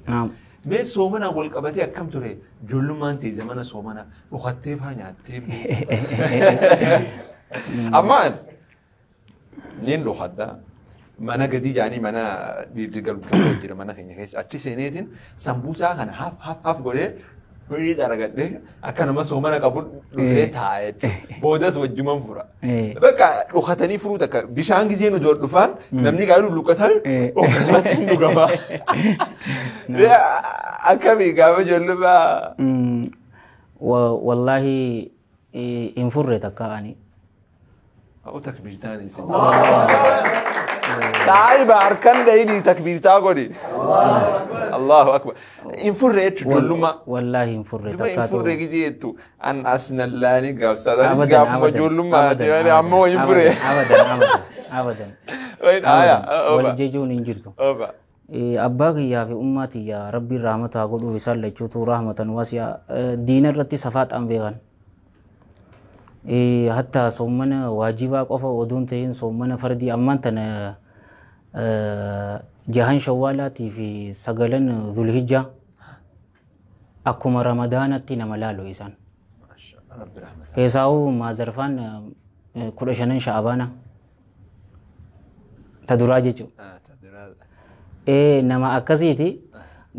Naam. Mee soomanaan wal qabatee akkam ture ijoollummaan ta'e zamana soomana dhokattee faa nyaattee. Ammaan niin dhokadha. Mana gadi jaanii mana dhiirri galu tokko jira mana keenya keessa achi seeneetiin sambuusaa kana haf haf haf godhee horii daragadhee akka nama soomana qabu dhufee taa'a jechuudha. Boodas wajjuman fura. Bakka dhokatanii furuu takka bishaan gizee nu dura dhufaan namni gaarii lulluqqatan dhokatanii hin dhugama. Akkamii gaafa ijoollummaa. Wallaahi hin furre takka ani. O takbiirtaan isin. Saahiba harkan dhayini takbiirtaa godhi. Allahu akbar. Hin furre jechuun ijoollummaa. Wallaahi hin furre Duma hin takka. furre gijee jettu an as nallaanii gaafsa. Anis gaafuma ijoollummaa ammoo hin furre. Abadan abadan abadan. Wayin aya. Wal jechuun hin jirtu. Oba. Abbaa kiyyaa fi ummaa tiyyaa rabbiin rahmata haa godhuuf isaan lachuutu rahmatan wasi'a diina irratti safaaxaan beekan. Hatta soommana waajibaa qofa oduun ta'in soommana fardii ammaan tana jahan shawwaalaatii fi sagalan zulhijjaa akkuma ramadaanatti nama laalu isaan. Rabbi rahmata. Keessaa'uu maazarfaan 15 sha'abaana ta duraa jechuudha. Nama akkasiiti.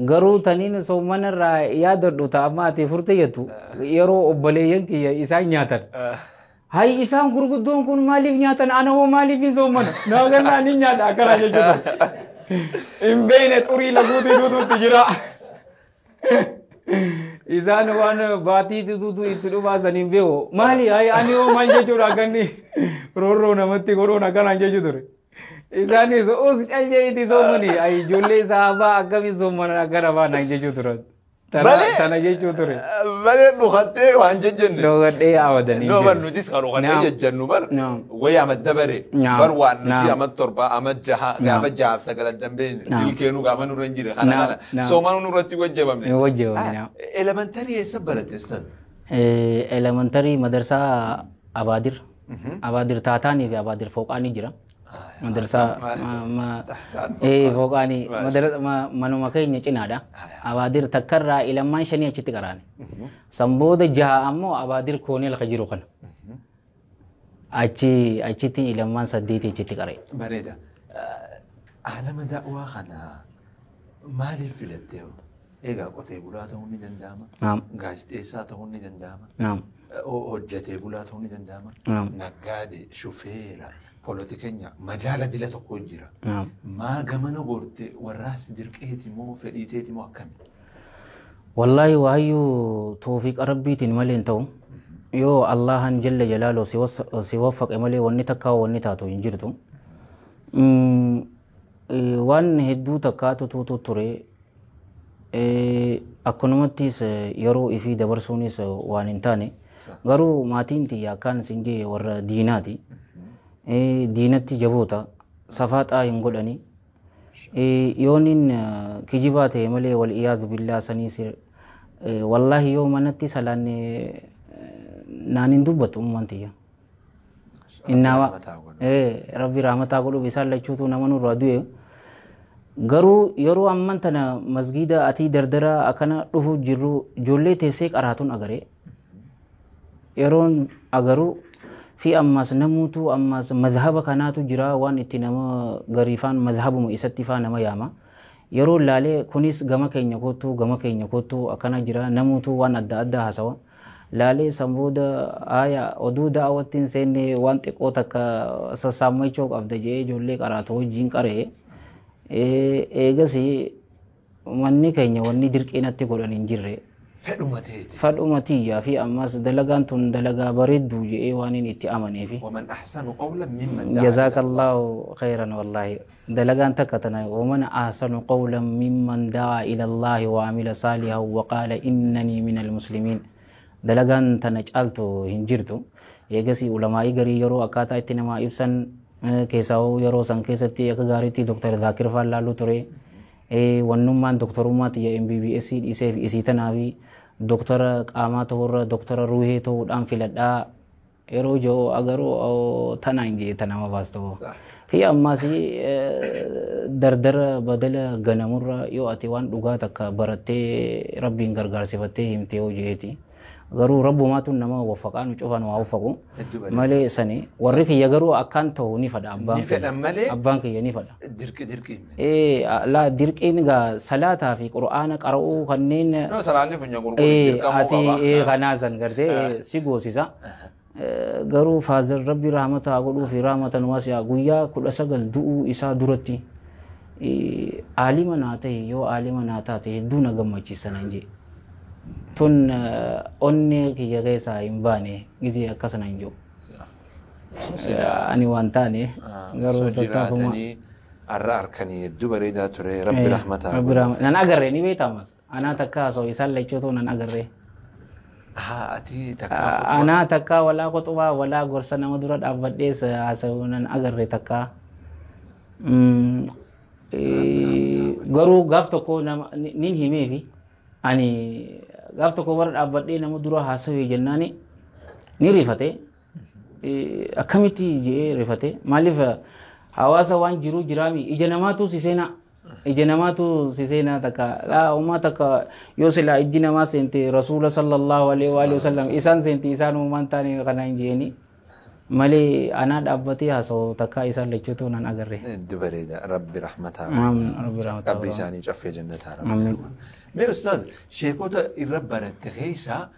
Garuu taniin soomana irraa yaadadhu ta'a amma ati furte jettu yeroo obboleeyyan kiyya isaan nyaatan. Hay isaan gurguddoon kun maaliif nyaatan ana hoo maaliif hin soomana? Naa gannaa ni nyaadha akkana jechuudha. Hin beekne xurii laguutii duutuutti jira. Isaan waan baatii duutuu itti dhufaasan hin beeku. Maali hay ani hoo maal jechuudha akkanni roorroo namatti godhuun akkanaan jechuu ture. Isaanis us calleetti soomani ay ijoollee sahabaa akkami soomanan akkana baanaan jechuu turan. Tana jechuu ture. Malee dhokattee waan jejjenne. Dhogadhee awadanii. No bar nutis kan dhokannee jejjennu bar wayi amad dabare bar waan nuti amad 7 amad 6 gaafa 6 fi 9 dambeen ilkeenuu gaafa nurra hin jire kana kana soomanuu nurratti wajjabamne. Wajjabamne. Elementarii eessa baratte ustaz? Elementarii madarsaa Abaadir. Abaadir Taataanii fi Abaadir Fooqaanii jira. Madarsaa Fooqaanii manuma keenya cinaadha. Abaadir takkarraa ilmaan 5 achitti qaraane. San booda 6 ammoo Abaadir Kooneel ka jiru kana. Achitti ilmaan 8 achitti qara'e. Bareeda. Alama da'waa kana maaliif filattee? Egaa qotee bulaa ta'uun ni danda'ama. Gaazexeessaa ta'uun ni danda'ama. Hojjetee bulaa ta'uun ni danda'ama. Naggaadee, shufeera, polotikenya majaala dila tokko jira. Maa gamana gorte warraas dirqeeti moo fedhiiteeti moo akkami? Wallaahi waayyuu toofiiqa rabbiitiin malee hin ta'u. Yoo Allahan jalla jalaaluhu si waffaqe malee wanni takkaa wanni taatu hin jirtu. Waan hedduu takkaatu tuutu ture. Akkanumattis yeroo ifii dabarsuunis waan hin taane. Garuu maatiin tiyya akkaan isin jee warra diinaati. Diinatti jaboota safaaxaa hin godhani. Yoonin kijibaa ta'e malee wal iyaadu billaa saniis wallaahi yoo manatti salaanne naan hin dubbatu ummaan tiyya. Innaawa rabbi rahmataa godhuuf isaan lachuutu nama nurraa du'e. Garuu yeroo amman tana masgiida atii dardara akkana dhufu jirru ijoollee teessee qaraatuun agaree. Yeroon agaruu fi ammas namuutu ammas madhaba kanaatu jira waan itti nama gariifaan madhabuma isatti faa nama yaama. Yeroo laalee kunis gama keenya kottu gama keenya kottu akkana jira namuutu waan adda addaa haasawa. Laalee san booda aya oduu daawwatti hin seenne waan xiqqoo takka sassaammachuu qabda jee ijoollee qaraatu wajjin qaree. Eegas manni keenya wanni dirqinatti godhan hin jirre. Fedhuma teeti. Fedhuma tiyyaa fi ammas dalagaan tun dalagaa bareedduu jedhee waan inni itti amaneefi. Waman ahsanu qawlan mimman da'a. Jazaakallaahu khayran wallaahi. Dalagaan takka tana waman ahsanu qawlan mimman da'a ila Allaahi wa amila saalihan wa qaala innanii minal muslimiin. Dalagaan tana caaltu hin jirtu. Eegas ulamaa'ii garii yeroo akkaataa itti namaa ibsan keessaa yeroo san keessatti akka gaariitti Dooktar Zaakir faan laaluu ture. Wannummaan dooktarummaa xiyya MBBS dhiisee fi isii tanaa fi dooktara qaamaa ta'urra dooktara ruuhee ta'uudhaan filadhaa yeroo jiru agaruu tanaan jee tana nama baas ta'u. Fi ammaas dardara badala ganamurra yoo ati waan dhugaa takka barattee Rabbiin gargaarsifattee himtee hojjeeti. Garuu rabbumaatu nama waffaqaa, nu cufaan waa waffaqu. Hedduu bareeda. Malee sani warri kiyya garuu akkaan ta'u ni fadha abbaan Ni fedhan malee Abbaan kiyya ni fadha. Dirqi dirqi. Laa, dirqiin gaa salaataa fi qura'aana qara'uu kanneen No, salaanni funyaan qulqullu dirqamuu ati qaba. Kanaa san gartee si goosisa. Garuu father, Rabbi rahmata haa godhuu fi rahmatan waasi'a, guyyaa 19 du'uu isaa duratti aalima naa ta'e, yoo aalima naa taate hedduu na gammachiisa nan jee. Tun onnee kiyya keessaa hin baane gizee akkas nan jiru. Ani waan taane garuu Osoo tattaafuma. jiraatanii har'a harkanii hedduu bareedaa ture. Rabbi rahmata haa Rabbi godhu. Nan agarree ni beekamas. Anaa takka haasa'u isaan lachootu nan agarree. Haa, ati takka Anaa takka walaa qoxubaa walaa gorsa nama dura dhaabbadhees haasa'u nan agarre takka. Garuu gaaf tokko nama nin himeefi ani gaaf tokko warra dhaabbadhee nama dura haasa'u jennaani ni rifate. Akkamitti jedhee rifate. Maaliif, hawaasa waan jiru jiraami, ija namaatu si seenaa. Ija namaatu si seenaa takka laa uumaa takka yoo silaa ijji namaa seente Rasuula sallallahu alaihi wa sallam isaan seente, isaan uumaan taane kana hin jeeni malee anaa dhaabbatee haasa'u takka isaan lachuutu nan agarre. Hedduu bareeda. Rabbi rahmata haa godhu. Amiin, Rabbi rahmataa. Qabri isaanii caffee jannataa Rabbi haa godhu. Mee ustaaz, sheekota irra baratte keessaa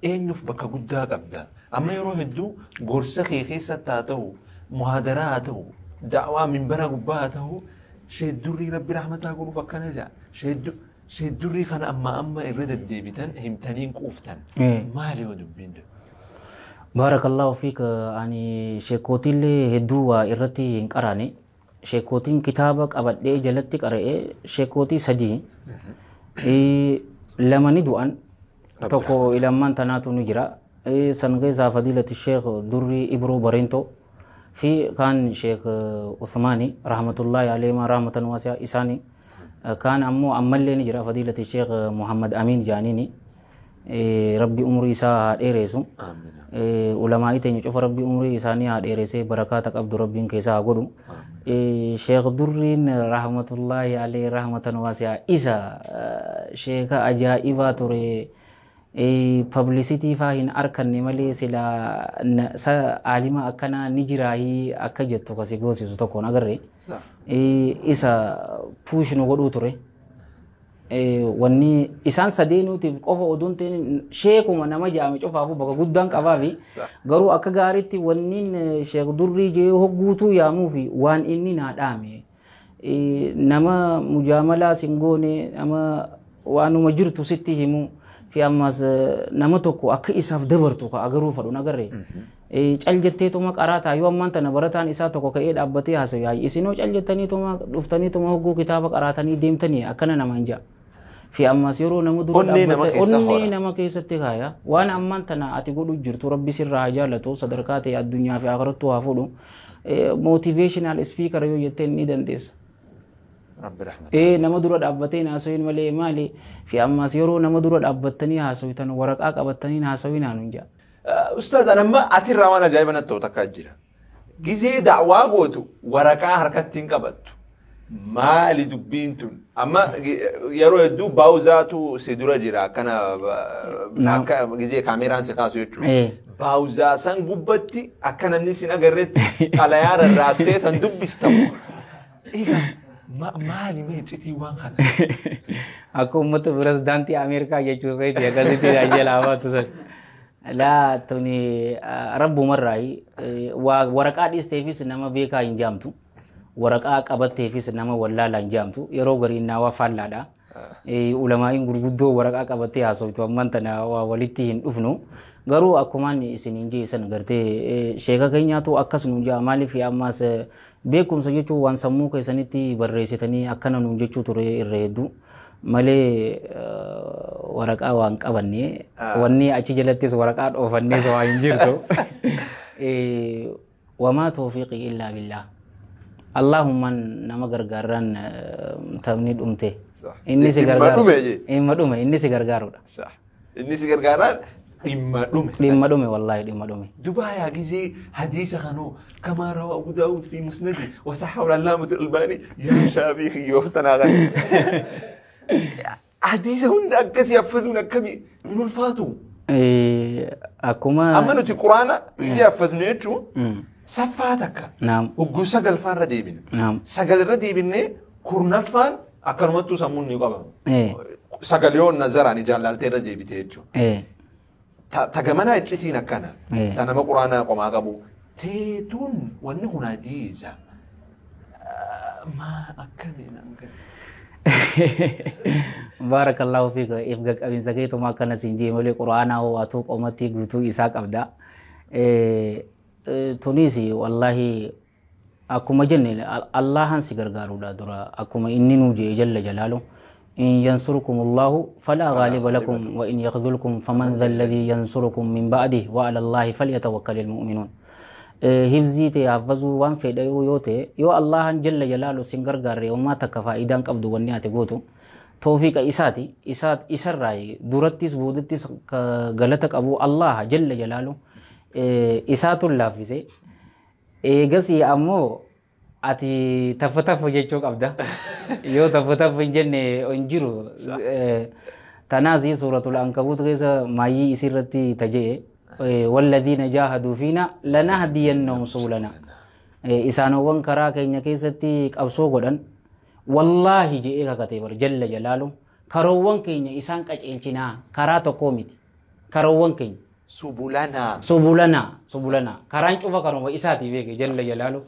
eenyuuf bakka guddaa qabda? Amma yeroo hedduu gorsa kee keessatti haa ta'u, muhaadaraa haa ta'u, da'waa minbara gubbaa haa ta'u, sheeddurrii Rabbi rahmataa godhuuf akkana jedha. Sheeddurrii kana amma amma irra deddeebitan himtaniin quuftan. Maali yoo dubbiin jiru? Baarakallahu fiik. Ani sheekootiillee hedduu waa irratti hin qaraane. Sheekootiin kitaaba qabadhee jalatti qara'ee sheekootii sadii. Lama ni du'an. Tokko ilammaan tanaatu ni jira. San keessaa fadiilati Sheekh Durrii Ibroo Bareentoo fi kaan Sheekh Uthmaani rahmatullahi alayhi rahmatan waasi'a isaani. Kaan ammoo ammallee ni jira, fadiilati Sheekh Muhammad Amiin jaaniini. Rabbi umurii isaa haa dheeressu. Amiin. Ulamaa'ii teenya cufa Rabbi umurii isaanii haa dheeressee barakaata qabdu Rabbiin keessaa haa godhu. Sheekh Durriin rahmatullahi alayhi rahmatan waasi'a isa sheeka ajaa'ibaa ture. Publicity faa hin arkanne malee sila sa aalima akkanaa ni jiraahii akka jettu kasi goosisu tokkoon agarre. Isa push nu godhuu ture. Wanni isaan sadeenuutiif qofa oduun ta'in, sheekuma nama jedhame cufaafuu bakka guddaan qabaa fi garuu akka gaariitti wanniin Sheek Durrii jee hogguutuu yaamuu fi waan inni naa dhaame. Nama mujaamalaa sin goone, nama waanuma jirtu sitti himu fi ammas nama tokko akka isaaf dabartu ka agaruu fadhu agarre. Cal jetteetuma qaraataa yoo ammaan tana barataan isaa tokko ka'ee dhaabbatee haasa'u, yaa'ii isinoo cal jettaniituma dhuftaniituma hogguu kitaaba qaraatanii deemtanii akkana namaan ja'a. Fi ammas yeroo nama dura Onnee nama dhaabbatee keessa onnee hora. nama keessatti kaaya waan ammaan tana ati godhu jirtu Rabbi sirraa haa jaallatu, sadarkaa ta'e addunyaa fi akhirattuu haa fuudhu. Motivational speaker yoo jetteen ni dandeessa. Rabbi rahmata. Nama dura dhaabbatee haasawin malee maali, fi ammas yeroo nama dura dhaabbattanii haasawitan waraqaa qabattanii haasawin haanun ja'a. Ustaaz, an amma atirraa waan ajaa'iba natti ta'u takka jira. Gizee da'waa gootu waraqaa harkatti hin qabattu. Maali dubbiin tun? Amma yeroo hedduu baawuzaatu si dura jira, akkana akka gizee kaameraan si kaasu jechuudha. Baawuzaa san gubbatti akka namni sin agarretti xalayaa rarraastee san dubbistamu. Egaa maali mee iccitii waan kana? Akka uummata pirezidaantii Ameerikaa jechuu keeti akkasitti jalaa baatu san. Laa, tuni rabbumarraayi, waraqaa dhiisteefis nama beekaa hin jaamtu. Waraqaa qabatteefis nama wallaalaa hin jaamtu. Yeroo gariin naawaa faallaadha. Ulamaa'iin gurguddoo waraqaa qabattee haasoftu ammaan tana waa walitti hin dhufnu. Garuu akkumaan isin hin jeessan gartee sheeka keenyaatu akkas nuun jaa, maaliif ammaas beekumsa jechuun waan sammuu keessanitti barreessitanii akkana nuun jechuu ture irra hedduu malee waraqaa waan qabanne wanni achi jalattis waraqaa dhoofannees waa hin jirtu. Wamaa tawfiiqii illaa billaah. Allahummaan nama gargaarraan taphni dhumte. Inni si Dhimma gargaaru. dhume jee. Dhimma dhume, inni si gargaarudha. Inni si gargaaraan Dhimma dhume. Dhimma dhume wallaahi dhimma dhume. Dubaaya gisee hadiisa kanoo kamaa rawaa Abu Daawud fi Musnadi wasaxahu al-Allaamatu al-Albaani yaa shaabii kiyyoof sanaa kan. Hadiisa hunda akkasii haffisuun akkamii hin ulfaatu. Akkuma. Amma nuti quraana gisee haffisnu jechuun saffaa takka. Hogguu sagalfaa irra deebina. Sagal irra deebinee kurnaffaan akkanumattuu sammuun ni qabama. Sagal yoo nazaraan ijaan laaltee irra deebite jechuudha. Tagamanaa iccitiin akkana. Ta nama quraanaa qomaa qabu. Teetuun wanni kun hadiisa. Maa akkamiin hangana. Baarakallaahu fiika if qaqqabinsa keetuma akkana siin jee malee quraanaa waatuu qomatti guutuu isaa qabda. Tunis wallaahi akkuma jenne Allahan si gargaaruudha dura akkuma inni nuu jee jalla jalaalu. إن ينصركم الله فلا غالب لكم وإن يخذلكم فمن ذا الذي ينصركم من بعده وعلى الله فليتوكل المؤمنون. حفظي تي حفظوا وان فيدا يو تي يو الله جل جلاله سنغرغار وما تكفى إدان قبض ونيات غوتو توفيق إساتي إسات إسر دورتيس بودتيس غلطك أبو الله جل جلاله إسات الله في إيجاسي أمو ati tafa jechuu qabda yoo tafa hin jenne hin jiru tanaas suuratul ankabuut keessa maayyii isirratti tajee walladhiina jaahaduu fiina lanahdiyannahum subulana isaanowwan karaa keenya keessatti qabsoo godhan wallaahi je'ee kakatee bar jalla jalaalu karoowwan keenya isaan qaceelchinaa karaa tokkoo miti karoowwan keenya subulana subulana subulana karaan cufa karuma isaati beeke jalla jalaalu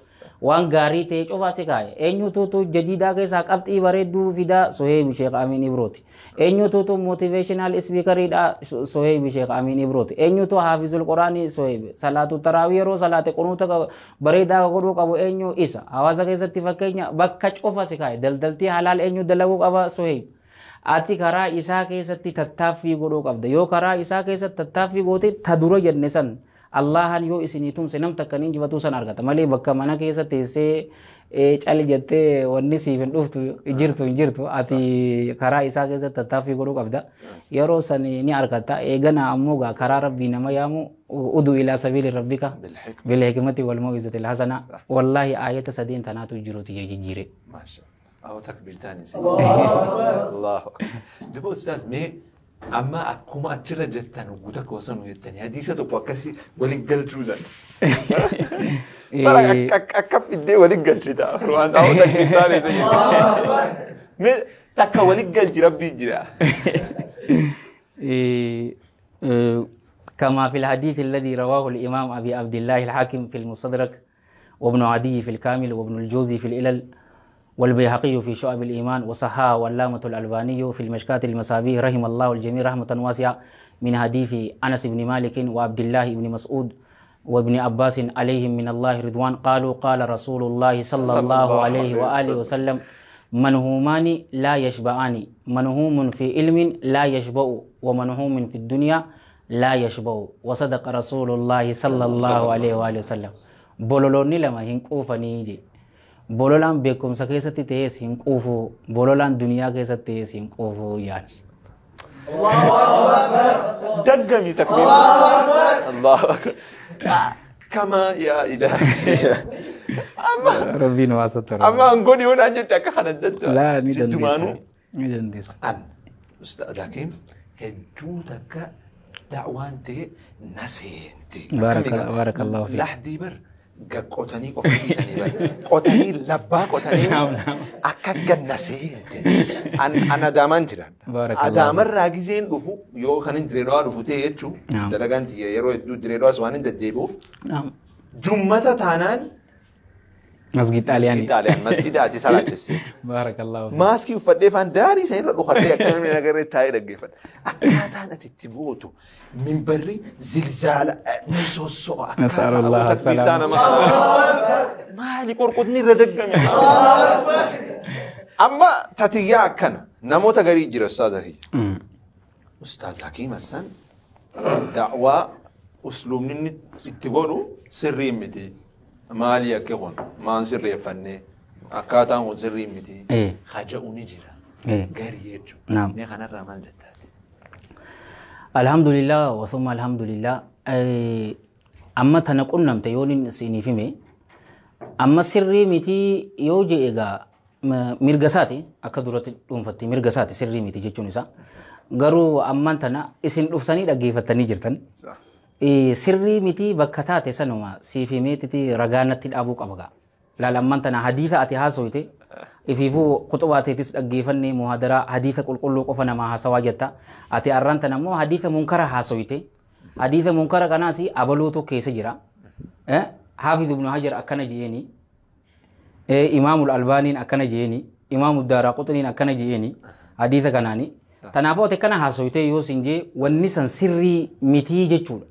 waan gaarii ta'e cufaa si kaa'e eenyutuutu jadiidaa keessaa qabxii bareedduu fidaa Soheib Sheekh Amiin Ibrooti eenyutuutu motivational speakeriidha Soheib Sheekh Amiin Ibrooti eenyutu haafizul quraanii Soheib salaatu taraawii yeroo salaate qunuuta bareedaa godhuu qabu eenyu isa hawaasa keessatti fakkeenya bakka cufa si kaa'e daldaltii halaal eenyu dalaguu qaba Soheib ati karaa isaa keessatti tattaaffii godhuu qabda yoo karaa isaa keessatti tattaaffii goote ta dura jenne san Allahan yoo isinii tumse nam takka niin jibatuu san argata malee bakka mana keessa teessee cali jettee wanni siif hin dhuftu jirtu hin jirtu ati karaa isaa keessatti tattaaffii godhuu qabda yeroo san ni argata eegana ammoo gaa karaa rabbii nama yaamu uduu ilaa sabiili rabbika bilhikmati wal maw'izatil hasana wallaahi aayata sadeen tanaatu jiruuti jijjiire. أو تكبير ثاني الله أكبر. دبا أستاذ مي أما أكما أتشرا جتان وجودك وصلوا جتان هديسة تبقى كسي ولي جوزا. ترى أكف الدي ولي جلجتا. وأنا أو تكبير ثاني زي. مي تك ولي جلج ربي جرا. كما في الحديث الذي رواه الإمام أبي عبد الله الحاكم في المستدرك وابن عدي في الكامل وابن الجوزي في الإلل والبيهقي في شعب الإيمان وصححه واللامة الألباني في المشكاة المصابيح رحم الله الجميع رحمة واسعة من حديث أنس بن مالك وعبد الله بن مسعود وابن عباس عليهم من الله رضوان قالوا قال رسول الله صلى الله عليه وآله وسلم منهومان لا يشبعان منهوم في علم لا يشبع ومنهوم في الدنيا لا يشبع وصدق رسول الله صلى الله عليه وآله وسلم بولولوني لما هنقوفني يجي bololaan beekumsa keessatti ta'es hin quufu bololaan duniyaa keessatti ta'es hin quufu yaani. Daggami takbiir. Allahu akbar. Kama yaa ilaahi. Amma Rabbiin waa satara. Amma angoon yoo naan jette akka kana jettu. Laa ni dandeessa. Ni dandeessa. An Ustaaz Hakiim hedduu takka da'waan ta'e na seente. Baarakallahu fiik. Lahdii bar. Qotanii qofa dhiisanii bar qotanii labbaa qotanii akka ganna seente an adaamaan jiraadha. Adaamarraa gizeen dhufu yoo kan hin direedawaa dhufu ta'e jechuun dalagaan tiyya yeroo hedduu direedawaas waan hin deddeebi'uuf jummata taanaan Masjid Xaaliyaanii. Masjida ati salaachesse jechuudha. Baarakallahu. Maaskii uffadhee faan daarii isa irra dhokadhee akka namni nagarree taa'ee dhaggeeffadha. Akkaataan ati itti gootu minbarri zilzaala ni sosso'a. Nas'alullah salaam. Maali qorqotni irra daggame. Amma tatiyyaa akkana namoota garii jira Ustaaz Hakiim. Ustaaz Hakiim Hassan da'waa usluubni inni itti godhu sirrii miti. Maali akka kun maan sirreeffannee akkaataan kun sirrii miti haja'u ni jira garii jechuudha. Mee kanarraa maal jettaati? Alhamdulillah wa thumma alhamdulillah. Amma tana qunnamte yoon isiniif hime amma sirrii miti yoo jee egaa mirga isaati akka duratti dhuunfatti mirga isaati sirrii miti jechuun isaa. Garuu ammaan tana isin dhuftanii dhaggeeffattanii jirtan. Sirrii miti bakka taate sanuma siif himeetiti ragaa natti dhaabuu qaba gaa. Laal ammaan tana hadiisa ati haasoyte ifiifuu khuxubaa teetis dhaggeeffannee muhaadaraa hadiisa qulqulluu qofa namaa haasawaa jetta. Ati arraan tana immoo hadiisa munkara haasoyte. Hadiisa munkara kanaas abaluutu keessa jira. Haafiz ibnu Hajar akkana jeeni. Imaamul Albaaniin akkana jeeni. Imaamu Daaraqutniin akkana jeeni. Hadiisa kanaani. Kanaafuu ati akkana haasoyte yoo sin jee wanni san sirrii mitii jechuudha.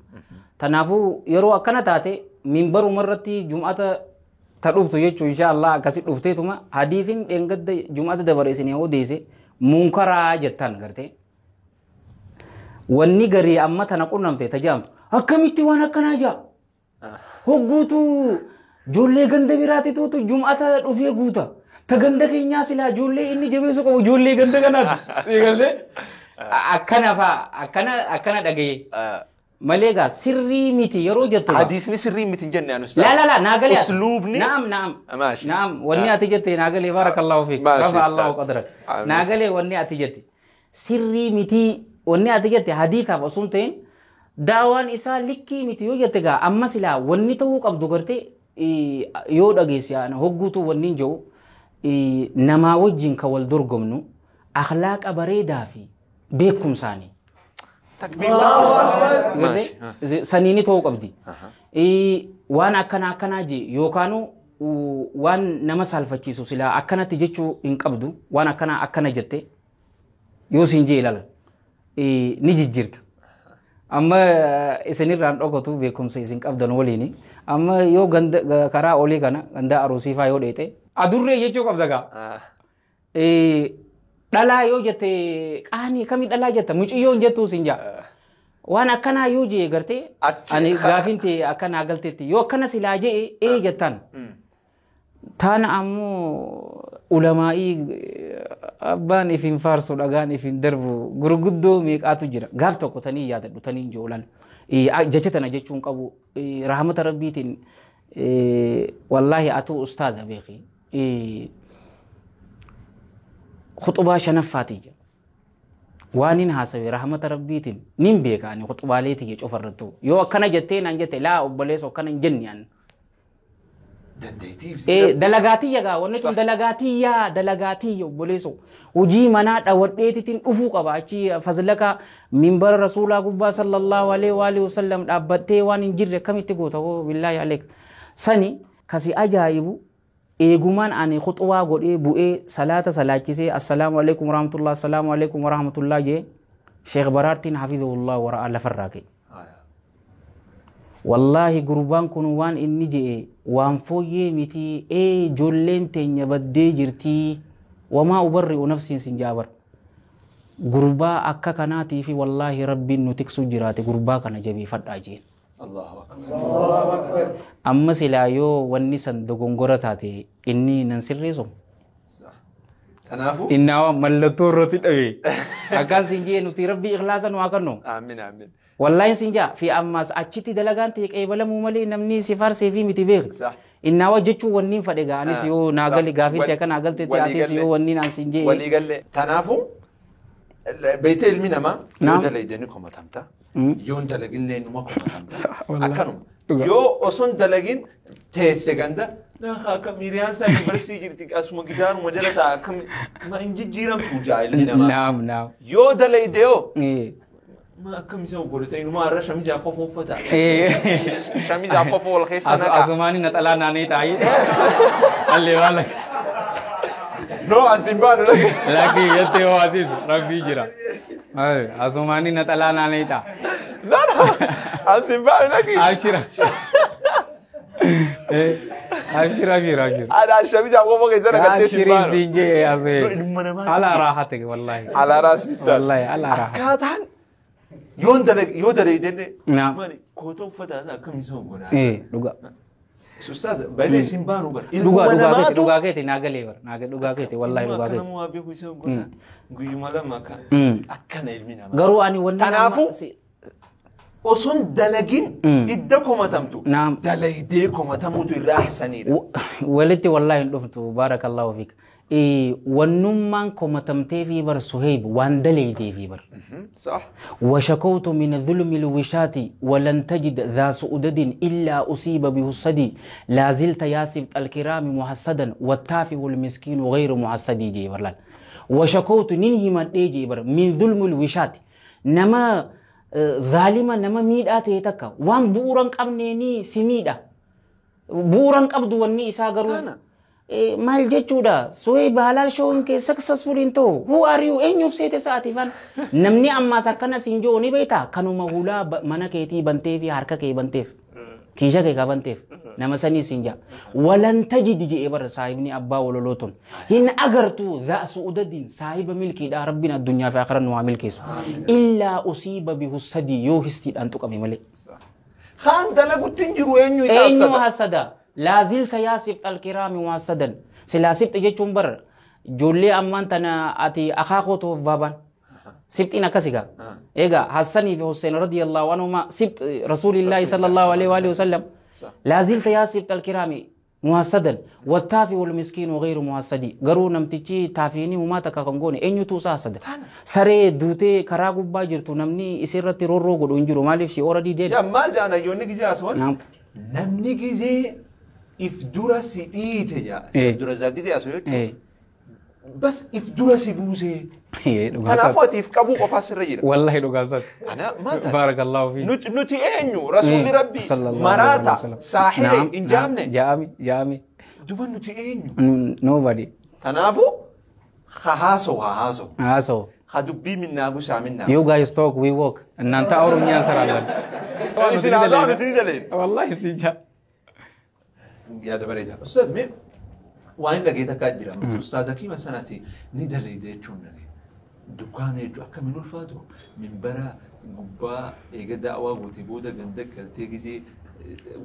Kanaafuu yeroo akkana taate minbaruma irratti jum'ata ta dhuftu jechuu insha Allah akkasi dhufteetuma hadiisin dheengadda jum'ata dabare isin odeesse munkaraa jettan gartee. Wanni garii amma tana qunnamte tajaamtu akkamitti waan akkanaa jaa hogguutu ijoollee ganda biraatituutu jum'ata dhufee guuta. Ta ganda keenyaa silaa ijoollee inni jabeessu qabu ijoollee ganda kanaati. Eegalee akkana fa'a akkana akkana dhagaye. Malee gaa sirrii miti yeroo jettu. Hadiisni sirrii miti hin jenne anu. La la la naagalee. Usluubni. Naam naam. Maashi. Naam wanni ati jette naagalee barakallahu fiik. Rafa Allahu qadrak. Naagalee wanni ati jette sirrii miti wanni ati jette hadiisaaf osoo hin ta'in daawaan isaa likkii miti yoo jette gaa amma silaa wanni ta'uu qabdu gartee yoo dhageesse hogguutu wanni hin jiru namaa wajjin kan wal dorgomnu akhlaaqa bareedaa fi beekumsaani. Saniini ta'uu qabdi. Waan akkana akkanaa jee yookaan waan nama saalfachiisu silaa akkanatti jechuu hin qabdu waan akkana akkana jette yoo siin jee ilaala ni jijjiirta. Amma isinirraan dhokatu beekumsa isin qabdan waliini amma yoo ganda karaa olii kana ganda aruusii faa yoo dheete adurree jechuu qabda gaa. Dhalaa yoo jette qaanii kamii dhalaa jetta mucayyoo hin jettuu siin jaa. Waan akkanaa yoo jee gartee ani gaafiin ta'e akkanaa galteetti yoo akkana silaa jee ee jettan. Taana ammoo ulamaa'ii abbaan ifin faarsu dhagaan ifin darbu gurguddoo meeqaatu jira. Gaaf tokko tanii yaadadhu tanii hin joolan. Jecha tana jechuun qabu rahmata rabbiitiin wallaahi atuu ustaadha beeki. Khuxubaa shanaffaati jira. Waan hin haasawe rahmata rabbiitiin nin beeka ani khuxubaalee tiyya cufarrattu. Yoo akkana jettee naan jette laa obboleessa akkana hin jenne ani. Dalagaatiyya gaa wanni sun dalagaatiyya dalagaatiyya obboleesso. Hojii manaa dhawadheetitiin dhufuu qaba achi fazlaka minbara rasuulaa gubbaa sallallahu alaihi wa alihi wasallam dhaabbattee waan hin jirre akkamitti goota hoo billaahi aleek. Sani kasi ajaa'ibu eegumaan ani khuxubaa godhee bu'ee salaata salaachisee assalaamu alaikum warahmatullah assalaamu alaikum warahmatullah jee Sheekh Baraartiin hafizahullah wara'a lafarraa ka'e. Wallaahi gurbaan kun waan inni je'e waan fooyyee miti ijoolleen teenya baddee jirtii wamaa ubarri'u nafsiin sin jaabar. Gurbaa akka kanaatii fi wallaahi rabbiin nu tiksu jiraate gurbaa kana jabeeffadhaa jeen. Allahu akbar. Amma silaa yoo wanni san dogongora taate inni nan sirreessu. Kanaafuu. Innaa mallattoo irratti dhabe. Akkaan siin jee nuti rabbii ikhlaasa nu haa kennu. Amiin amiin. Wallaahi siin jaa fi ammas achitti dalagaan ta'e qeebalamuu malee namni si faarsee fi miti beeku. Innaa jechuun wanni fadhe gaa anis yoo naa gale gaafii ta'e akka naa galte ta'e atis yoo wanni naan siin jee. Walii galle. Kanaafuu beeytee ilmi namaa yoo dalaydee ni komatamta. Yoo hin dalaginillee numa komatamta. Akkanuma. Yoo osoo hin dalagin teesse ganda akka miiriyaan isaa yuunivarsiitii jirti asuma gitaaruma jala ta'a akka ma hin jijjiiramtu jaa ilmi namaa. Naam naam. Yoo dalayde yoo ma akkam isa obboleessa inuma har'a shamizii afoo uffata. Shamizii afoo wal keessa naqa. Asumaanii naxalaa naannee taa'ee. Allee waan lakki. No asin baanu lakki. Lakki jettee waatis rabbii jira. Asumaanii naxalaa naannee ta'a. No no asin baanu lakki. Ashira. Abshir abshir abshir. Ana shamizii afoo keessa naqattee sin baanu. Abshir siin jee asee. Ala raaxate wallahi. Ala raasista. Wallahi ala raaxate. Akkaataan yoo dalayde mani koota uffataa isaa akkam isa godhaa. Dhuga. Ustaaz, baay'ee isin baanu bara. Dhugaa dhugaa keeti, dhugaa keeti, naa galee bara, naa dhugaa keeti, wallaahi dhugaa Akka keeti. nama waa beeku isa godha. Guyyuma lama akka akkana ilmi namaa. Garuu ani wanni Kanaafuu osoon dalagin idda komatamtu Naam. dalaydee komatamuutu irraa ahsaniidha. Walitti wallaahi hin dhuftu, baarakallahu fiik. Wannummaan komatamtee fi bar Suheyb waan daleeytee fi bar. Sah. وشكوت من ظلم الوشاة ولن تجد ذا سؤدد إلا أصيب به الصدي لا زلت يا سبت الكرام محسدا والتافه المسكين غير محسدي جي برلان. وشكوت ننهي من ديجي بر من ظلم الوشاة نما ظالما نما ميدا تيتكا وان بوران قبنيني سميدا بوران قبض وني إسا غرو Kana. Maal jechuudha? Suheyb halaal shown kee successful hin ta'u. Who are you? Eenyuuf seete sa'aatifan namni ammaas akkana siin jiru ni beektaa? Kanuma hulaa mana keetii bantee fi harka kee banteef, kiisha kee qabanteef nama sanii siin jaa. Walan tajidi je'ee bara saahibni abbaa waloloo tun hin agartuu dhaa su'udadiin saahiba milkiidha. Rabbiin addunyaa fi akhiran nu haa milkeessu. Illaa usiiba bihu sadii yoo histiidhaan tuqame malee. Kaan dalagutti hin jiru eenyu isaa eenyu sada. Hasada laa zilta yaa sibxa alkiraami wasadan silaa sibxi jechuun bar ijoollee ammaan tana ati akaakoo ta'uuf baabaan sibxiin akkasi gaa. Egaa Hassanii fi Hussein radiyallahu anhuma sibt rasuulillaahi sallallahu alaihi wa alihi wasallam. Laa zilta yaa sibxa alkiraami muhassadan wattaafi wal miskiinu ghayru muhassadi. Garuu namtichi taafiini humaa takka kan goone eenyutu isa hasada? Saree duutee karaa gubbaa jirtu namni isirratti roorroo godhu hin jiru. Maaliif? She already dead. Yaa maal jaan hayyoonni gizee haasawwan? Naam. Namni gizee if dura si dhiite jaa. Dura isaa gizee haasawuu jechuudha. Bas if dura si buusee. Dhugaa. Kanaafuu ati if qabuu qofaa sirra jira. Wallahi dhugaa isaati. Ana maal taate? Baarakallahu fi. Nuti eenyu? Rasuulli Rabbi Sallallahu maraata alaihi wasallam. saahire Naam, hin naam, jaamne. Jaami, jaami. Duba nuti eenyu? Nobody. Kanaafuu haasoo haa haasoo. Haasoo. Ha dubbii minnaa gusaa minnaa. You guys talk, we walk. እናንተ አውሩ እኛ እንሰራለን። Isin haasa'u nuti ni daleen. Wallahi si jaa. Yaada bareedaa. Ustaaz, mee waan hin dhagee takkaa jira. Ustaaz Hakiima sanatti ni daleede jechuun dhagee. Dukkaana jechuun akkamiin ulfaatu minbara gubbaa eega daawaa gootee booda ganda galtee gisee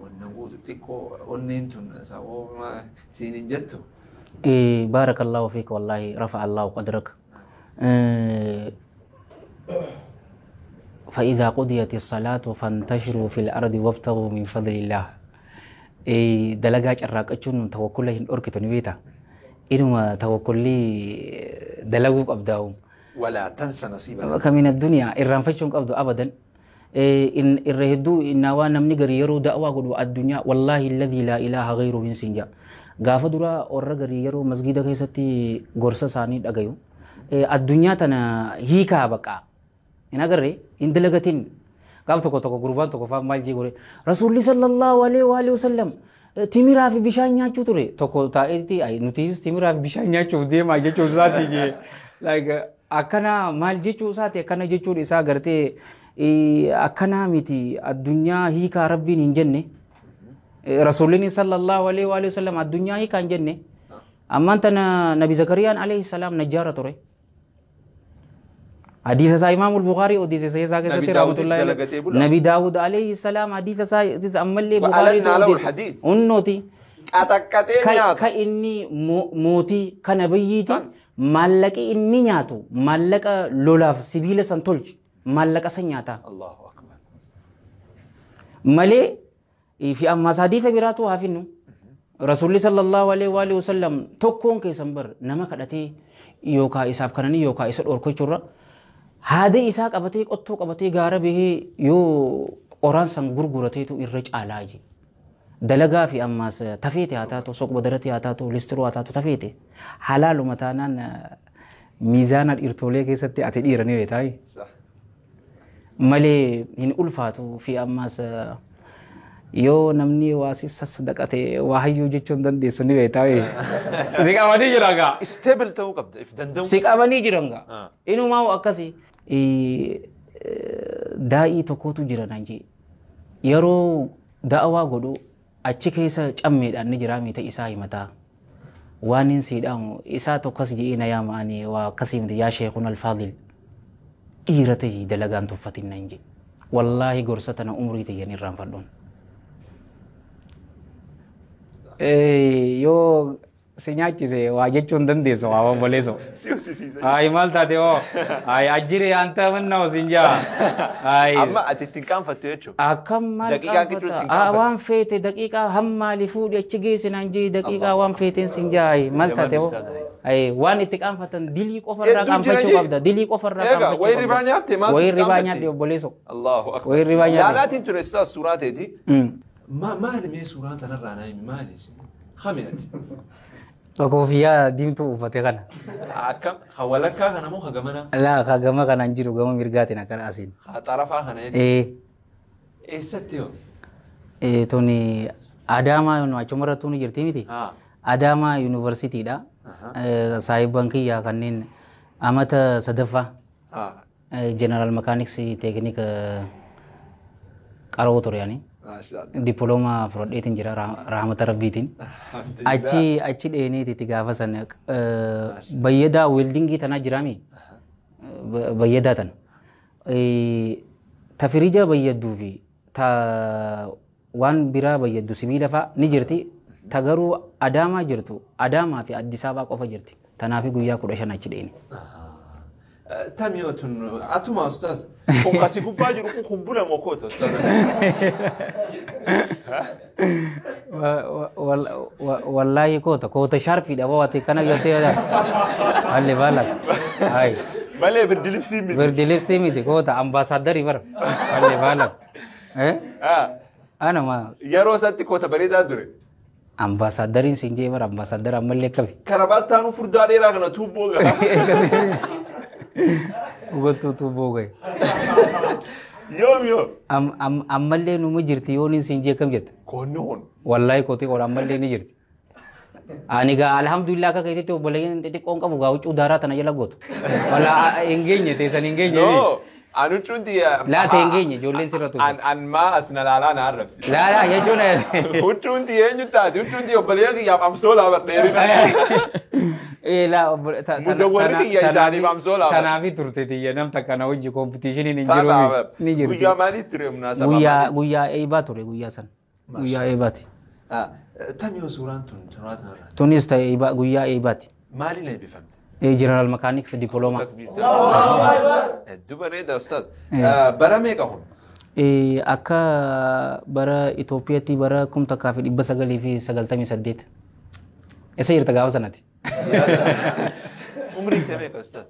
wanna gootu xiqqoo onneen tun sababa siin hin jettu. بارك الله فيك، والله رفع الله قدرك. فإذا قضيت الصلاة فانتشروا في الأرض وابتغوا من فضل الله. Dalagaa carraaqachuun tawakkula hin dhorkitu ni beekta. Inuma tawakkulli dalaguu qabdaa'u. Walaa tansa nasiiba. Min addunyaa irraanfachuu hin qabdu abadan. Irra hedduu innaa namni gari yeroo da'waa godhu addunyaa, wallaahi alladhii laa ilaaha ghayruhu hin siin jaa. Gaafa dura warra garii yeroo masgiida keessatti gorsa isaanii dhagayu. Addunyaa tana hiikaa baqaa. Hin agarree hin dalagatin. Gaaf tokko tokko gurbaan tokko faa maal jee gore, Rasuulli sallallahu alaihi wa alihi wasallam timiraa fi bishaan nyaachuu ture. Tokko taa'eetti nutis timiraa fi bishaan nyaachuuf deemaa jechuu isaati jee. Like akkana maal jechuu isaati, akkana jechuun isaa gartee akkanaa miti, addunyaa hiikaa rabbiin hin jenne. Rasuulli sallallahu alaihi wa alihi wasallam addunyaa hiikaa hin jenne. Ammaan tana Nabi Zakariyaan alayhi salaam najjaara ture. Hadiisa isaa Imaamul Bukhaarii odeesse isaa keessatti Nabi Daawudis rahmatullahi alayhi. dalagatee bula. Nabi Daawud alayhi salaam hadiisa isaa ammallee Wa Bukhaarii alanna lahu al-hadiid. Unnooti. Qaxaqqaxee nyaata. Ka inni mootii ka nabiyyiiti maallaqi inni nyaatu maallaqa lolaaf sibiila san tolche, maallaqa san nyaata. Allahu akbar. Malee fi ammaas hadiisa biraatu haa finnu. Rasuulli sallallahu alaihi wa alihi wasallam tokkoon keessan bar nama kadhatee yookaan isaaf kananii yookaan isa dhorkachuurra haada isaa qabatee qottoo qabatee gaara bahee yoo qoraan san gurgurateetu irra caalaa je. Dalagaa fi ammaas tafeete haa taatu, soqba darate haa taatu, listiroo haa taatu, tafeete halaaluma taanaan miizaana dhiirtolee keessatti ati dhiira ni beektaa. Sah. Malee hin ulfaatu. Fi ammaas yoo namni waa si sassadaqate waa hayyuu jechuun dandeessu ni beektaa. Si qabanii jiran gaa. Stable ta'uu qabda. If danda'u. Si qabanii jiran gaa. Inumaa akkasi daa'ii tokkotu jira naan jee. Yeroo da'awaa godhu achi keessa cammeedhaan ni jira mita isaa himataa. Waan hin siidhaamu isaa tokkos je'ee na yaama, ani waa akkasii miti yaa sheekun alfaadil. Dhiira ta'ii dalagaan tuffatin naan jee. Wallaahi gorsa tana umrii tiyyan irraanfadhuun. Yoo si nyaachise waa jechuu hin dandeessu waa obboleesso. Si ussisiisa. Ay, maal taate hoo? Ay, ajjire anta manna osin jaa. Ay. Amma ati ittiin qaanfattu jechuudha. Akkam maal Daqiiqaa gidduu ittiin qaanfata? Ah, qaanfatta. waan feete daqiiqaa hammaali fuudhi achi geessi naan jee daqiiqaa waan feeteen sin jaa. Ay, maal taate hoo? Ay, waan itti qaanfatan dilii qofarraa Hedduu jira qaanfachuu jee. qabda. Dilii qofarraa Egaa, qaanfachuu wayi ribaa nyaatte maaltu Wayi si ribaa qaanfachiise? nyaatte obboleesso. Allahu akbar. Wayi ribaa nyaatte. Laalaatiin ture ustaas suuraa teeti. Maali mee suuraa tanarraa naa himi maali isin? Kami ati? Koofiyyaa diimtuu uffate kana. Akkam ka walakkaa kana moo ka gamanaa? Laa, ka gama kanaan jiru gama mirgaatiin akkana asiin. Ka xarafaa kana jechuudha. Ee. Eessatti hoo? Tuni Adaamaa achumarrattuu ni jirti miti. Adaamaa yuunivarsiitiidha. Saahibban kiyyaa kanneen amata sadaffaa jeneraal makaaniksii teeknika qaroo ture ani. Maashaallah. Dippiloomaa fudhadheetiin jira rahmata rabbiitiin. Alhamdulillah. Achi dheeneeti itti gaafa sana bayyadaa weeldingii tanaa jiraami. Bayyadaa tana. Ta firija bayyadduu fi ta waan biraa bayyaddu sibiila fa'a ni jirti. Ta garuu Adaamaa jirtu Adaamaa fi Addis Ababaa qofa jirti. Tanaafi guyyaa 15 achi dheene. Tami yoo tun atuma ustaaz. Kun kasi gubbaa jiru kun kumbula moo koota ustaaz? Wallaahi koota sharfiidha bawaati kana jettee halli baalak. Hai. Malee birdi libsii miti. Birdi libsii miti koota ambaasaaddarii bara halli baalak. Anuma. Yeroo isatti koota bareedaa ture. Ambaasaadariin siin jee bara ambaasaadara ammallee qabe. Karabaataanuu furdaa dheeraa kana tuubboo gara. Hubattuu tuubboo gahe. Yoom yoo? Ammallee numa jirti yoon siin jee kam jetta? Koonni kun. Wallaahi kootii qola ammallee ni jirti. Ani gaa alhamdulillah akka keetitti obboleeyyan xixiqqoon qabu gaa huccuu daaraa tana jala gootu. Wala hin geenye teessan hin geenye. No. Anu huccuun Laata hin geenye ijoolleen sirra turte. An maa as na laalaa na arrabsi. Laa laa jechuun. Huccuun tiyya eenyu taati? Huccuun tiyya obboleeyyan kiyyaaf amsoolaa badheerina. Laa Mudawwarri kiyya isaaniif amsoolaa badhe. Tanaafi turte tiyya nam takka na hojii kompitiishiniin hin jiru Taata ni jirti. Guyyaa maalii ture munaasabaa Guyyaa maaliiti? guyyaa eebaa ture guyyaa san. Guyyaa eebaati. Tami yoo suuraan tun suuraa tanarraa? Tunis ta'e eebaa guyyaa eebaati. Maaliin eebbifamte? Jeneraal makaaniks dippiloomaa. Hedduu bareeda ustaaz. Bara meeqa kun? Akka bara Itoophiyaatti bara 1998. Eessa jirta gaafa sanatti? Umriin tee meeqa ustaaz?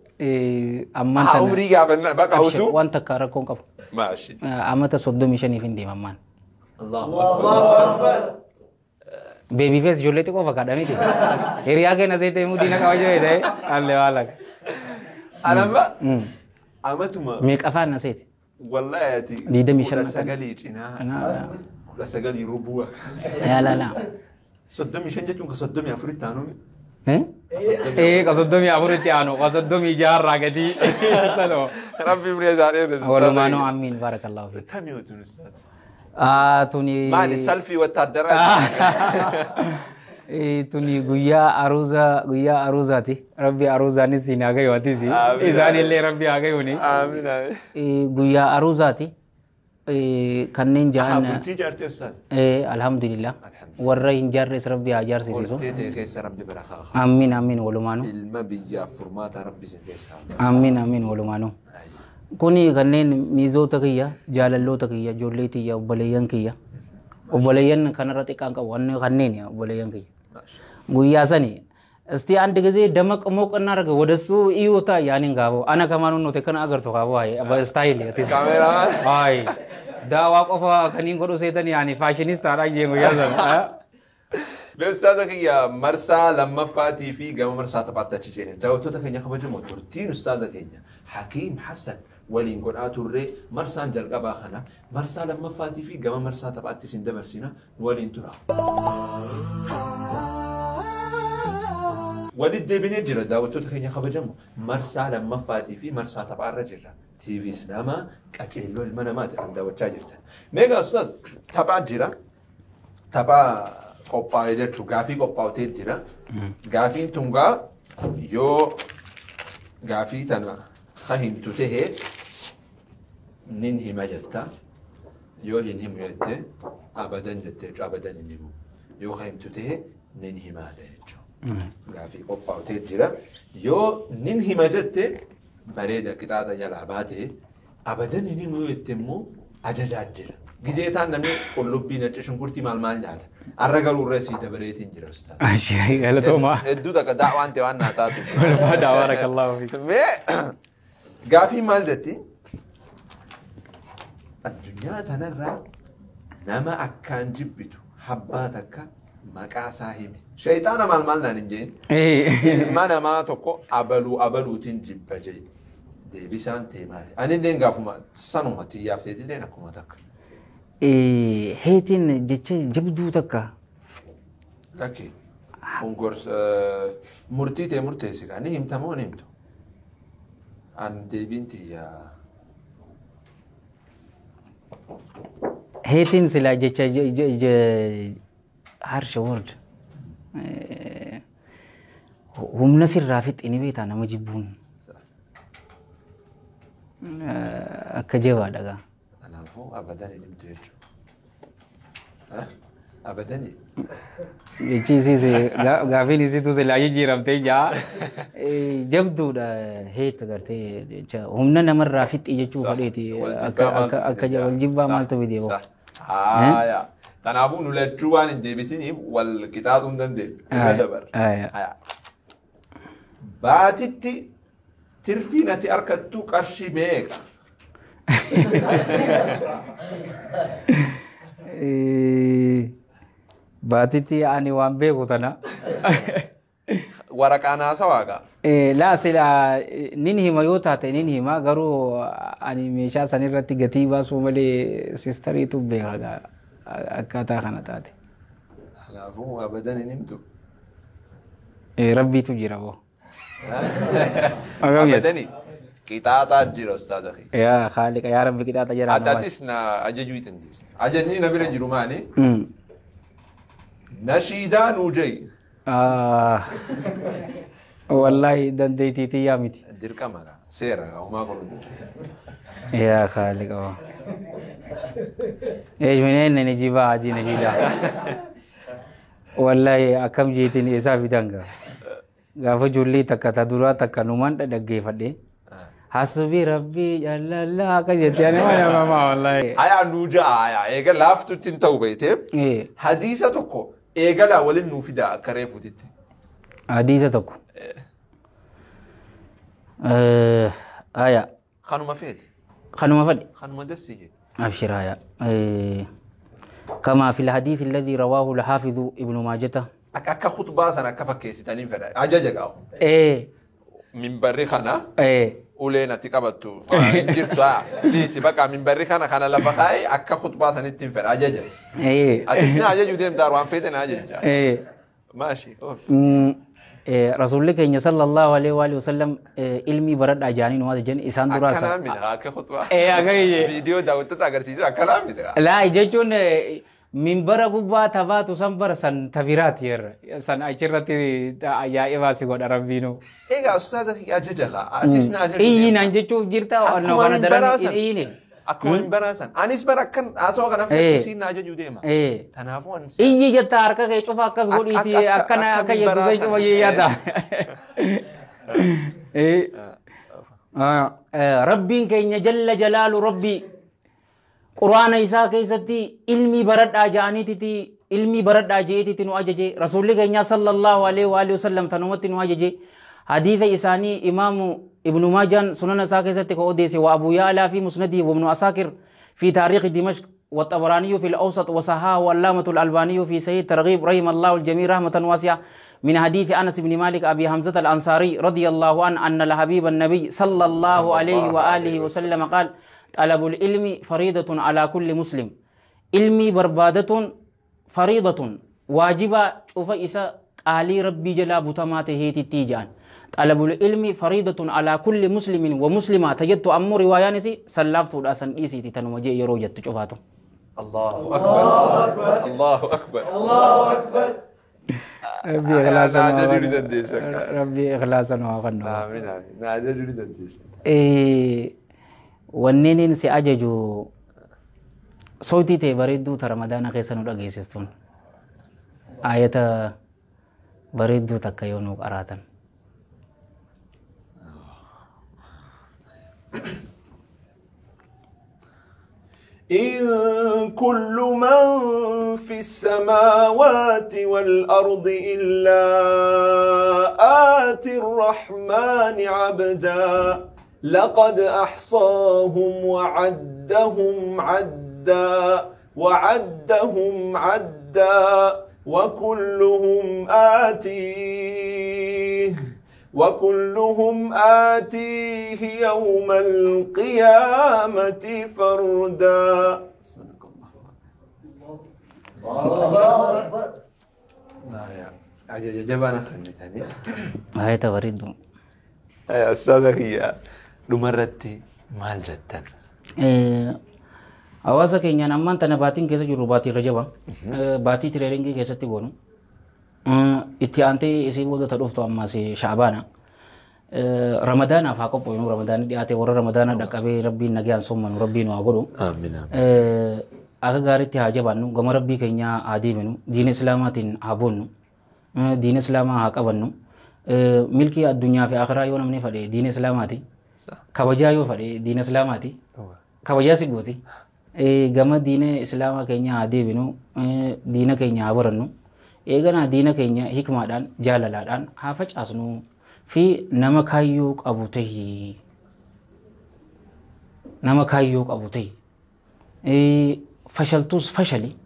Ammaan tana. Umrii gaafa baqa usuu? Waan takka rakkoon qabu. Maashi. Amata 35 hin deema ammaan. Allahu Akbar. Baby face ijoollee xiqqoo fakkaata miti. Hiriyaa keenya seetee mudii na qaba jiree ta'e allee waan laga. Anamma amatuma. Meeqa afaan na seete? Wallahi ati 25 19 cinaa. 19 rubuu. Yaa laa laa. 35 jechuun ka 34 taanuu. Ka 34 aanu ka 36 irraa gadii. Saloo. Rabbi umrii isaa dheeresse. Walumaanuu amiin barakallahu fiik. Tami yoo tun ustaaz? Tuni. Maali salfii wattaaddaraa? Tuni guyyaa aruuza guyyaa aruuzaati. Rabbi aruuzaanis siin haa gayu atis. Isaanillee rabbi haa gayuuni. Amiin amiin. Guyyaa aruuzaati. Kanneen jahan. Bultii ijaartee ustaaz? Alhamdulillah. Warra hin jaarres rabbi haa jaarsisiisu. Hortee ta'e keessa rabbi barakaa haa. Amiin amiin walumaanuu. Ilma biyyaaf furmaata rabbi isin keessa haa baasu. Amiin amiin walumaanuu. Kuni kanneen miizoota kiyya, jaalalloota kiyya, ijoollee tiyya, obboleeyyan kiyya. Obboleeyyan kanarra xiqqaan qabu kanneen obboleeyyan kiyya. Guyyaa sani እስቲ አንድ ጊዜ ደመቅ ሞቅ እናደርግ ወደሱ እዩታ ያንን ጋቦ አነ ከማኑ ነው ተከና አገርቶ ጋቦ አይ በስታይል ካሜራማን አይ ዳዋ ቆፋ ከኒን ጎዶ ሴተን ያኒ ፋሽኒስታ አራዬ ጉያ ሰን Ustaaza kiyya marsaa lammaffaatii fi gama marsaa taphaatti achi ceene. Daawwattoota keenya kabajamoo turtiin ustaaza keenya Hakiim Hassan waliin godhaa turre marsaan jalqabaa kana marsaa lammaffaatii fi gama marsaa taphaatti isin dabarsina waliin tura. Walitti deebinee jira daawwattoota keenya kabajamoo marsaa lammaffaatii fi marsaa taphaarra jirra. TV Islaamaa qaceelloo ilma namaati kan daawwachaa jirtan. Meeqa ustaaz taphaa jira. Taphaa qophaa'e jechuun gaafii qophaa'utee jira. Gaafiin tun gaa yoo gaafii tana ha himtu tahee nin hima jetta. Yoo hin himu jette abadan jette jechuudha abadan hin himu. Yoo himtu ta'e nin himaadha jechuudha. Gaafii qophaa'utee jira. Yoo nin hima jette bareeda qixaaxa jalaa baate abadan hin himu jette immoo ajajaa jira. Gizee taan namni qullubbii nacci shunkurtii maal maal nyaata. Arra garuu irra sii dabareetiin jira ustaaz. Ashii galatoomaa. Hedduu takka daawaan ta'e waan naa taatu. Barbaada barakallahu fiik. Mee gaafii maal jetti? Addunyaa tanarraa nama akkaan jibbitu habbaa takka maqaa isaa himi. Shayxaana maal maal naan hin jeen. Ilma namaa tokko abaluu abaluutiin jibba jee. Deebisaan ta'e maali? Anilleen gaafuma sanuma xiyyaaf ta'etilleen akkuma takka. Heetiin jecha jabduu takka. Lakki kun gorsa murtii ta'e murteessi kaa ni himta moo hin himtu? An deebiin tiyyaa. Heetiin silaa jecha harsha word. Humna sirraa fixi ni beektaa nama jibbuun. Akka jabaadha gaa. Kanaafuu abadan hin himtu jechuudha. Abadani. Jechi isiis gaafiin isiitu silaa jijjiiramtee jaa. Jabduudha heeta gartee jecha humna namarraa fixi jechuu fedheeti. Akka wal jibbaa maaltu fide boo. Haaya. Kanaafuu nu lachuu waan hin deebisiniif wal qixaaxuu hin dandeenyu. Irra dabarra. Haaya. Baatitti tirfiin ati argattu qarshii meeqa? Baatitti ani waan beeku tana. Waraqaan haasawaa gaa? Laa silaa nin hima yoo taate nin hima garuu ani meeshaa san irratti gatii baasuu malee sistariitu beeka gaa akkaataa kana taate. Kanaafuu abadan hin himtu. Rabbiitu jira boo. Abadani qixaaxaa jira ustaaza kiyya. Yaa Khaaliqa yaa Rabbi qixaaxa jira. Atis na ajajuu dandeessa. Ajajni na bira jiru maali? Nashiidaa nuu ja'i. Wallahi dandeettii tiyyaa miti. Dirqama gaa seera gaa homaa godhu dandeenya. Yaa Khaaliqa. Eesh mineen ni jibaa adii nashiidaa. Wallahi akkam jeetiin eessaa fidan gaa. Gaafa ijoollee takka ta duraa takka numaan dhaggeeffadhe. Hasbi rabbi jaalala akka jettee ani waan namaa wallahi. Hayaa nuu ja'a hayaa eega laaftutti hin ta'u beekte. Hadiisa tokko eegalaa waliin nuu fidaa akka reefutitti. Hadiisa tokko. Hayaa. Kanuma feete. Kanuma fedhe. Kanuma dassi jee. Abshir hayaa. كما في الحديث الذي رواه الحافظ ابن ماجه. Akka khutbaa sana akka fakkeessitaniin fedha. Ajaja gaafu. Minbarri kana. Uleen ati qabattu hin jirtu dhiisi bakka minbarri kana kana lafa kaa'ee akka khutbaa sanitti hin fedha ajaja. Atis na ajaju deemtaa waan feete na ajaja. Maashi. Rasuulli keenya sallallahu alaihi wa sallam ilmi baradhaa jaanii nu waan isaan duraa Akkanaa miti akka khutbaa. Viidiyoo daawwattoota agarsiisu akkanaa miti. Laa jechuun minbara gubbaa tabaatu san bara san tabiraati yerra san achirratti ajaa'ibaa si godha rabbiinu. Egaa ustaaza ajaja kaa atis na ajaju. Iyyi naan jechuuf jirta Akkuma kana minbaraa daran san. iyyine. Akkuma minbaraa san. Anis bara akkan haasawaa kanaaf isiin na ajaju deema. Kanaafuu ani Iyyi jetta harka kee cufa akkas godhiiti akkana akka akka jettu minbaraa san cufa san. yaada. Rabbiin keenya jalla jalaalu rabbi quraana isaa keessatti ilmi baradhaa ja'aniititi ilmi baradhaa je'eetiti nu ajaje rasuulli keenya sallallahu alaihi wa alihi wasallam tanumatti nu ajaje hadiisa isaanii imaamu ibnu maajaan sunana isaa keessatti ka odeesse wa abu ya'laa fi musnadii wa ibnu asaakir fi taariikhi dimashq والطبراني في الأوسط وصححه والعلامة الألباني في سيد ترغيب رحم الله الجميع رحمة واسعة من حديث أنس بن مالك أبي حمزة الأنصاري رضي الله عنه أن الحبيب النبي صلى الله عليه وآله وسلم قال طلب العلم فريضة على كل مسلم. علمي بربادة فريضة واجبة شوف إسا قالي ربي جلا بتماته تيجان. طلب العلم فريضة على كل مسلم ومسلمة تجدت أمر روايانسي سلافت الأسن إيسي تنوجي يروجت تشوفاته. الله أكبر الله أكبر الله أكبر. ربي إخلاصا ربي إخلاصا وغنوا. آمين آمين. نعجل دنديس. Wanneen si ajaju sautii ta'e bareedduu ta Ramadaana keessa nu dhageessistuun. Ayata bareedduu takka yoo nuu qaraatan. إن كل من في السماوات والأرض إلا آتي الرحمن عبدا لقد أحصاهم وعدهم عدا وعدهم عدا وكلهم آتيه وكلهم آتيه يوم القيامة فردا. صدق الله. الله أكبر. لا يا جبانة خليتني. Ayata bareedduu. يا أستاذ هي dhumarratti maal jettan? Hawaasa keenyaan ammaan tana baatiin keessa jirru baatii Rajaba. Baatii training keessatti goonu. Itti aantee isii booda ta dhuftu ammas Shaabaana. Ramadaanaaf haa qophoofnu. Ramadaanni dhiyaate warra Ramadaana dhaqqabee Rabbiin nagaan soommanu Rabbiin haa godhu. Amiin. Akka gaariitti haa jabaannu, gama Rabbii keenyaa haa deeminu, diina Islaamaatiin haa boonnu, diina Islaamaa haa qabannu. Milkii addunyaa fi akhiraa yoo namni fedhe diina Islaamaati. Kabajaa yoo fedhe diina Islaamaati. Kabajaa si gooti. Gama diina Islaamaa keenya haa deebinu, diina keenya haa barannu. Eeganaa diina keenya hikmaadhaan, jaalalaadhaan haa facaasnu fi nama kaayyoo qabu tahi. Nama kaayyoo qabu tahi. Fashaltuus fashali,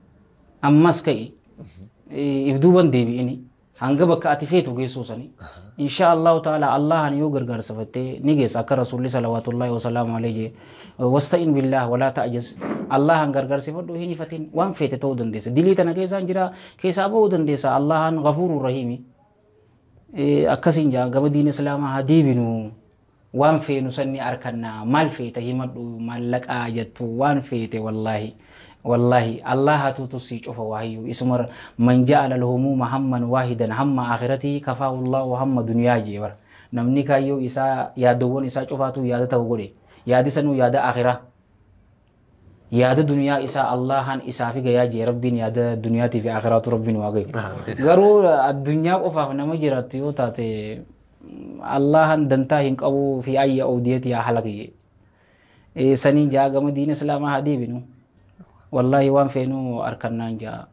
ammas ka'i, if duuban deebi'ini, hanga bakka ati feetu geessuu sani. Insha Allahu ta'ala Allahan yoo gargaarsafattee ni geessa akka Rasuulli salawaatullahi wasalaamu alayhi jee. Wasta'in billah walaa ta'jas. Allahan gargaarsifadhu hin ifatin waan feete ta'uu dandeessa. Dilii tana keessaan jira keessaa ba'uu dandeessa. Allahan ghafuurur rahiimi. Akkasiin jaa gama diina Islaamaa haa deebinu. Waan feenu sanni harkannaa maal feete himadhu maallaqaa jettu waan feete wallaahi. Wallahi Allah tutu si cufa wahyu isumar man ja'ala al-humuma hamman wahidan hamma akhirati kafaahu Allahu hamma dunyaa jee bara. Namni kaayyoo isaa yaadowwan isaa cufaatu yaada ta'u godhe yaadi sanuu yaada akhiraa yaada duniyaa isaa Allahan isaa fi gayaa jee Rabbiin yaada duniyaatii fi akhiraatu Rabbiin waa gayu. Garuu addunyaa qofaaf nama jiraattu yoo taate Allahan dantaa hin qabu fi ayya awdiyati yaa halaqi. Saniin jaa gama diina Islaamaa haa deebinu. Wallahi waan feenu harkannaan jaa.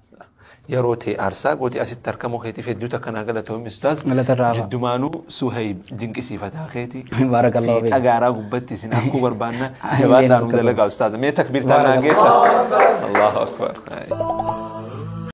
Yeroo ta'e aarsaa gootee asitti argamuu keetiif hedduu takka naa galatoomi ustaaz. Galatarraa hafa. Jiddumaanuu Suhayb dinqisiifataa keeti. Baarakallahu Fiixa fiik. gaaraa gubbatti isin arguu barbaanna. Jabaadhaa nu dalagaa ustaaz. Mee takbiirtaa naa geessa. Allahu akbar.